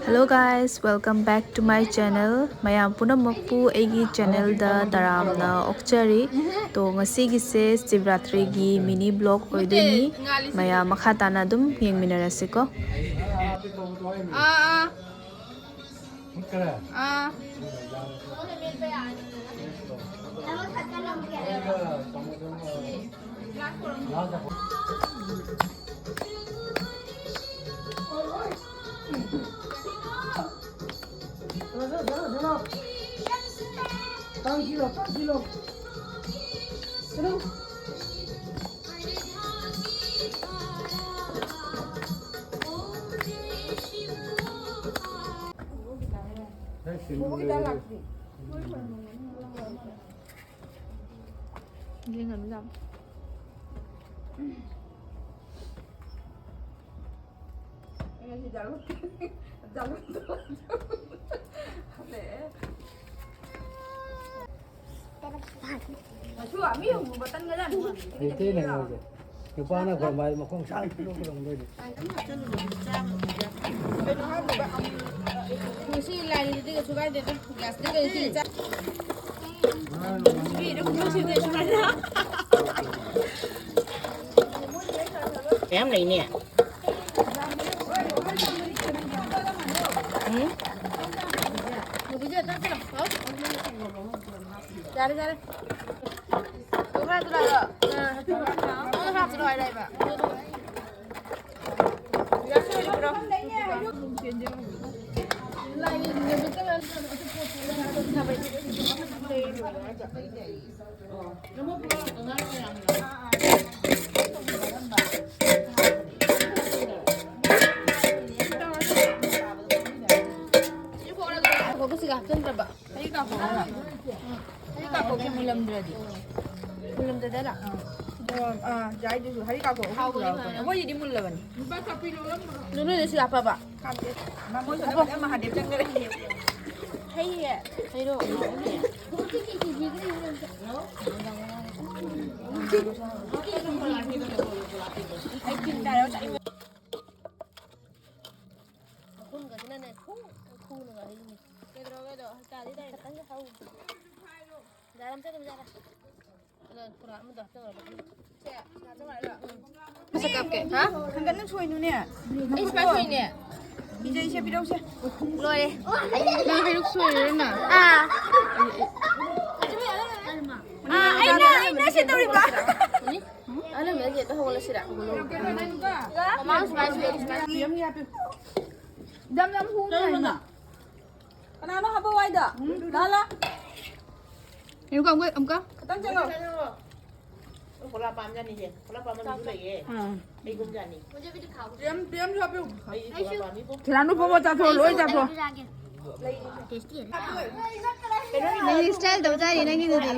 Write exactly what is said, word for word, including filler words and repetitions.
Hello guys, welcome back to my channel. ꯃꯌꯥꯝ ꯄꯨꯝꯅꯃꯛꯄꯨ ꯑꯩꯒꯤ ꯆꯦꯅꯦꯜꯗ ꯇꯔꯥꯝꯅ ꯑꯣꯛꯆꯔꯤ꯫ ꯇꯣ, ꯉꯁꯤꯒꯤꯁꯦ ꯁꯤꯕꯔꯥꯇ꯭ꯔꯤꯒꯤ ꯃꯤꯅꯤ ꯕ꯭ꯂꯣꯛ ꯑꯣꯏꯗꯣꯏꯅꯤ꯫ ꯃꯌꯥꯝ ꯃꯈꯥ ꯇꯥꯅ ꯑꯗꯨꯝ ꯌꯦꯡꯃꯤꯟꯅꯔꯁꯤꯀꯣ꯫ ꯑꯥ, ꯑꯥ꯫ ꯑꯥ꯫ Tranquilo, tranquilo. Hello. ꯍꯩꯇꯦꯅꯦ ꯃꯣꯏꯁꯦ꯫ ꯅꯨꯄꯥꯅ ꯈꯣꯡꯕ ꯍꯥꯏꯗꯤ ꯃꯈꯣꯡ ꯁꯥꯡꯅ ꯈꯣꯡꯗꯣꯏꯅꯤ꯫ ꯉꯁꯤ ꯂꯥꯏꯒꯤꯗꯨꯗꯤ ꯀꯩꯁꯨ ꯀꯥꯏꯗꯦꯗ꯫ ꯒ꯭ꯌꯥꯁꯇꯤ ꯀꯩꯁꯨ ꯆꯥ-, ꯃꯌꯥꯝ ꯂꯩꯅꯦ꯫ ꯎꯝ? ꯌꯥꯔꯦ, ꯌꯥꯔꯦ꯫ ꯂꯧꯈꯠꯂꯛꯇ꯭ꯔꯣ ꯍꯥꯏꯔꯣ? ꯑꯥ, ꯂꯧꯈꯠꯂꯛꯇ꯭ꯔꯣ ꯍꯥꯏꯔꯛꯑꯦꯕ? ꯌꯥꯔꯦ, ꯂꯧꯈꯠꯂꯛꯇ꯭ꯔꯣ? ꯁꯤꯒ ꯍꯥꯞꯆꯤꯟꯗ꯭ꯔꯕ? ꯍꯔꯤ ꯀꯥꯡꯄꯧ ꯍꯥꯏꯔꯣ? ꯍꯔꯤ ꯀꯥꯡꯄꯧꯁꯦ ꯃꯨꯜꯂꯝꯗ꯭ꯔꯗꯤ? ꯃꯨꯜꯂꯝꯗ꯭ꯔꯗꯤ ꯍꯥꯏꯔꯣ? ꯑꯣ, ꯑꯥ, ꯌꯥꯏꯗꯨꯁꯨ꯫ ꯍꯔꯤ ꯀꯥꯡꯄꯧ ꯑꯍꯨꯝ ꯍꯥꯎꯕꯅꯦ ꯌꯥꯎꯔꯛꯄꯅꯦ꯫ ꯃꯥꯅ꯫ ꯑꯩꯈꯣꯏꯒꯤꯗꯤ ꯃꯨꯜꯂꯕꯅꯤ꯫ ꯅꯨꯄꯥ ꯆꯥꯄꯤ ꯂꯣꯜꯂꯝꯕ꯭ꯔꯣ? ꯅꯣꯏꯗ ꯁꯤꯒ ꯍꯥꯞꯄꯕ? ꯍꯥꯞꯇꯦ꯫ ꯃꯥ ꯃꯣꯏ ꯁꯣꯝꯗ ꯃꯍꯥꯗꯦꯕ ꯆꯪꯈꯔꯦ꯫ ꯍꯩꯌꯦ꯫ ꯍꯩꯔꯣ꯫ ꯑꯩ ꯇꯤꯟ ꯇꯥꯔꯦ꯫ ꯒꯁꯤꯅꯅꯦ ꯈꯨ ꯈꯨꯅꯒ ꯍꯩꯅꯦ꯫ ꯀꯩꯗꯧꯔꯒꯦꯗꯣ? ꯇꯥꯗꯤ ꯇꯥꯏꯅꯦ꯫ ꯈꯤꯇꯪꯗꯤ ꯍꯧ꯫ ꯌꯥꯔꯦ, ꯑꯝꯇ ꯑꯗꯨꯝ ꯌꯥꯔꯦ꯫ ꯑꯗꯣ ꯄꯨꯔꯥ ꯑꯃꯗꯣ ꯍꯥꯞꯆꯜꯂꯣ꯫ ꯁꯦ, ꯉꯥꯛꯇꯪ ꯉꯥꯏꯔꯣ꯫ ꯃꯁꯛ ꯀꯥꯞꯀꯦ꯫ ꯍꯥ? ꯈꯟꯒꯠꯅ ꯁꯣꯏꯅꯨꯅꯦ꯫ ꯑꯩ ꯁꯨꯃꯥꯏꯅ ꯁꯣꯏꯅꯦ꯫ ꯄꯤꯖꯩꯁꯦ, ꯄꯤꯔꯧꯁꯦ꯫ ꯂꯣꯏꯔꯦ꯫ ꯅꯪ ꯍꯩꯔꯨꯛ ꯁꯣꯏꯔꯤꯔꯣ ꯅꯪ? ꯑꯥ꯫ ꯑꯥ, ꯑꯩꯅ, ꯑꯩꯅ ꯁꯤ ꯇꯧꯔꯤꯕ꯫ ꯑꯅꯝꯕꯅ ꯍꯦꯛꯇ ꯍꯧꯒꯠꯂꯁꯤꯔ? ꯃꯃꯥꯡ ꯁꯨꯃꯥꯏꯅ ꯁꯣꯏ, ꯁꯨꯃꯥꯏꯅ꯫ ꯌꯥꯝ ꯌꯥꯄꯤ꯫ ꯌꯥꯝ ꯌꯥꯝ ꯍꯣꯡꯉꯦ ꯍꯥꯏꯅ꯫ ꯀꯅꯥꯅꯣ ꯍꯥꯞꯄ ꯋꯥꯏꯗꯣ? ꯂꯥ, ꯂꯥ꯫ ꯌꯦꯡꯉꯨꯀꯣ, ꯑꯃꯨꯛꯀ, ꯑꯃꯨꯛꯀ꯫ ꯈꯤꯇꯪ ꯆꯠꯂꯣ꯫ ꯈꯣꯂꯥ ꯄꯥꯝꯖꯥꯅꯤꯁꯦ꯫ ꯈꯣꯂꯥ ꯄꯥꯝꯕ ꯃꯤꯁꯨ ꯂꯩꯌꯦ꯫ ꯑꯥ꯫ ꯑꯩꯒꯨꯝꯖꯥꯅꯤ꯫ ꯄ꯭ꯔꯦꯝ, ꯄ꯭ꯔꯦꯝꯁꯨ ꯍꯥꯞꯄꯤꯌꯨ꯫ ꯑꯩꯗꯤ ꯈꯣꯂꯥ ꯄꯥꯝꯃꯤꯕꯣ꯫ ꯊꯤꯂꯥꯟꯗꯨ ꯐꯥꯎꯕ ꯆꯥꯊꯣꯛꯑꯣ, ꯂꯣꯏ ꯆꯥꯊꯣꯛꯑꯣ꯫ ꯅꯪꯒꯤ style ꯇꯧ ꯇꯥꯔꯦ, ꯅꯪꯒꯤꯗꯨꯗꯤ꯫